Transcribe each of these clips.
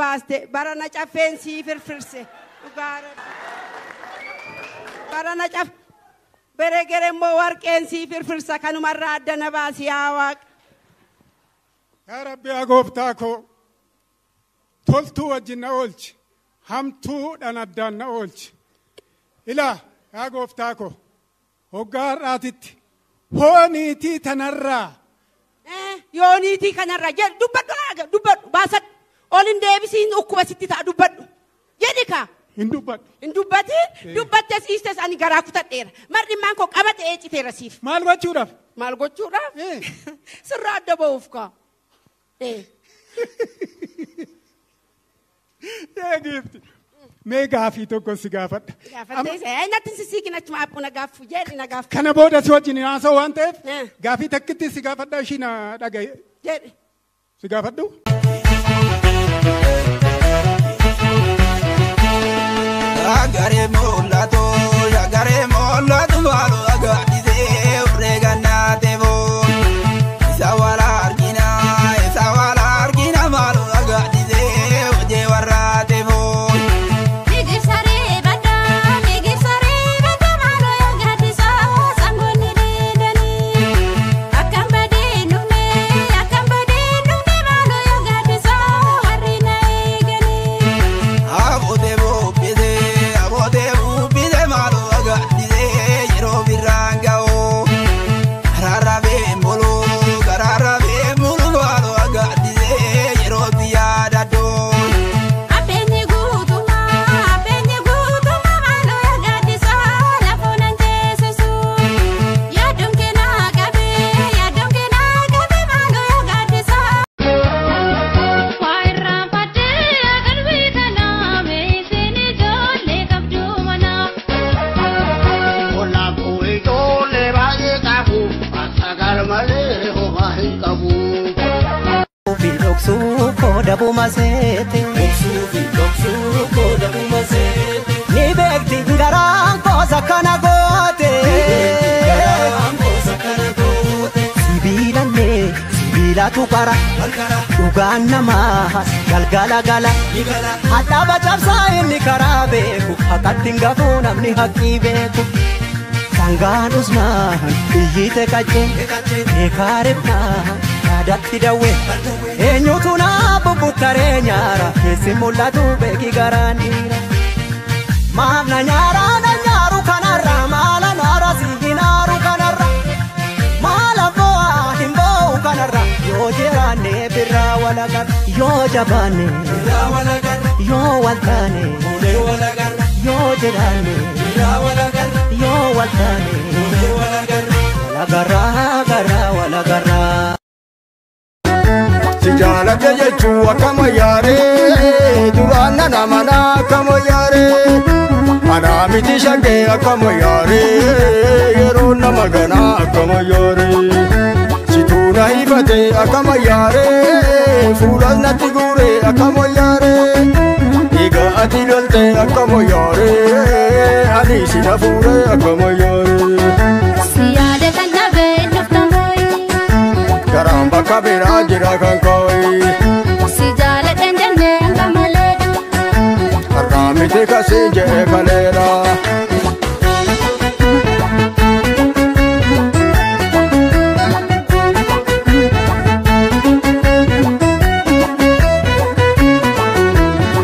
baaste barana caffeen sii firfirse. Dhugaa Rabbi. Barana caf beregere immoo warqeen sii firfirsa kanumarraa adda na baasi yaa Waaqa. Yaa Rabbi yaa gooftaa koo toltuu wajjin na oolchi hamtuudhaan addaan na oolchi. Ilaa yaa gooftaa koo hoggaa har'aatitti hooniitii tanarraa. Yooniitii kanarraa jedhu dubbadhu dubbadhu baasadhu ol hin deebisiin dhukkuba sitti ta'a dubbadhu jedhi kaa. Hin dubbadhu. Hin dubbatiin dubbattes dhiistes ani garaa kutadheera mar'immaan koo qabatee citeera siif. Maal gochuudhaaf? Maal gochuudhaaf? Sirraa adda ba'uuf kaa. Eegifti. Mee gaafii tokko si gaafadha. Gaafattee natti sisiikin achuma abbuu na gaaffu jedhi na gaaffu. Kana booda si wajjin haasa'u waan ta'eef gaafii takkitti si gaafadha ishii na dhagaye. Jedhi. Si gaafadhu? Shagaree mul'atu shagaree mul'atu maaloo agarsiisee reegannaa teefoo. Isa wal argina isa wal argina maaloo agarsiisee hojii warra teefoo. Migibsaree baddaa migibsaree baddaa maaloo agarsiisaa sangoonni deedanii. Akkam badee dhufnee akkam badee dhufnee maaloo agarsiisaa warri na eeganii. Abootee bubbisee abootee bubbisee maaloo agarsiisee yeroo birraan ga'oo. Garaarra beembuluu garaarra beembuluu maaloo agarsiisee yeroo biyyaa daddoo. Abbeenyi guutummaa maaloo agarsiisaa lafoon anteessisu. Yaadoon keenaa qabee yaadoon keenaa qabee maaloo agarsiisaa. Waa irraanfattee qalbii kanaa meeshaan ijoollee qabdu mana. Qonnaan ijoollee baay'ee qabu sagal malee homaa hin qabu. Dhoksuu kooda bumaseete. Ni beekti garaan koosa kana goote. Sibiilallee sibiilatu qara. Dhugaan namaa galgala gala. Hadhaaba cabsaa inni karaa beeku. Haqatti hin gafuu namni haqqii beeku. Sangaan usnaan iyyite qaccee. Beekaa ribnaan yaadatti dawwe. Eenyutu naa bubbuttaree nyaara keessi mul'atu beeki garaan dhiira. Maaf na nyaara na nyaaru kanarra maala naara si hin aaru kanarra. Maala bo'aa hin bo'u kanarra yoo jiraanne birraa walagarra. Yoo jabaanne yoo waltaane yoo jiraanne yoo waltaane walagarraa garraa walagarraa. Si jaaladhe jechuun akkama yaaree duraan nana mana akkama yaaree anaa miti shaggee akkama yaaree yeroo nama ganaa akkama yaaree situu na hifatee akkama yaaree fuulas natti guuree akkama yaaree dhiiga ati loltee akkama yaaree ani si na fuuree akkama yaaree. Si yaada kan dhabee dhuftan booyi. Garaan bakka biraa jira kan kooyi. Si jaaladhan jennee hanga maleedha. Har'aa miti kasii je'e kaleera.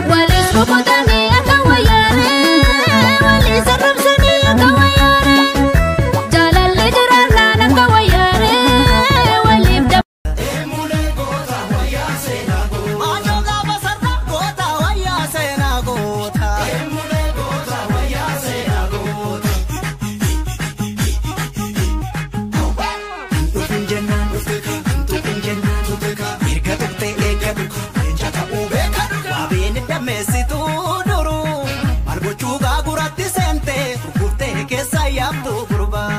Walis rukutanii akka wayyaaree walis arrabsanii akka wayyaaree jaalalli jiraannaan akka wayyaaree waliif dab. Maachoo gaafa sarara goota wayyaa seenaa goota. Dhufin jennaan tuqin jennaan erga tuqxee eeggatu leenca ta'uu beekadhu. Waabeen dammeessituu duruu maal gochuu gaaguratti seentee gurgurtee keessa yaabtu gurbaa.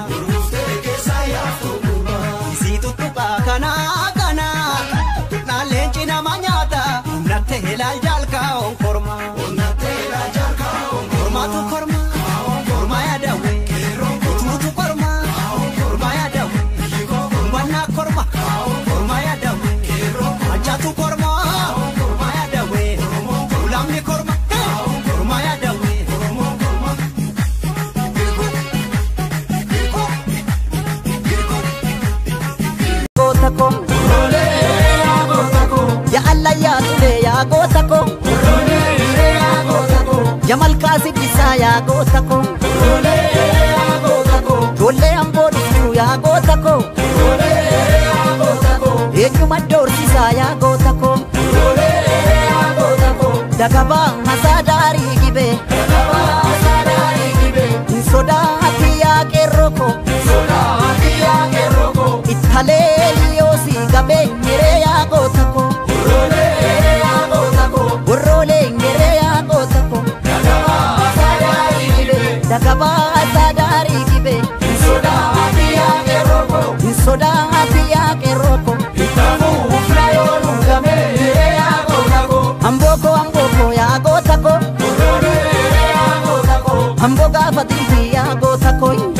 Isii tuttuqaa kanaa kanaa tuttuqnaan leenci nama nyaata humnattee ilaal jaalkaa onkorma. Kormaatu korma korma yaadawwe utuutu korma korma yaadawwe wannaa korma korma yaadawwe machaatu korma korma yaadawwe. Tuulamni korma korma yaadawee Oromoon korma. Goota koo ya Allah yaa ture yaa goota koo ya malkaa siddisaa yaa goota koo ijoollee amboo dhuftu yaa goota koo eenyuma doorsisaa yaa goota koo dagabaa masaa daarii gibee hin sodaati yaa qeerroo koo ittalee liyoosii gabee nyeree yaa goota koo worroolee nyeree yaa goota koo dagabaa sadaarii gibee hin sodaati yaa qeerroo koo amboo koo amboo koo yaa goota koo amboo gaafa dilbii yaa goota koo.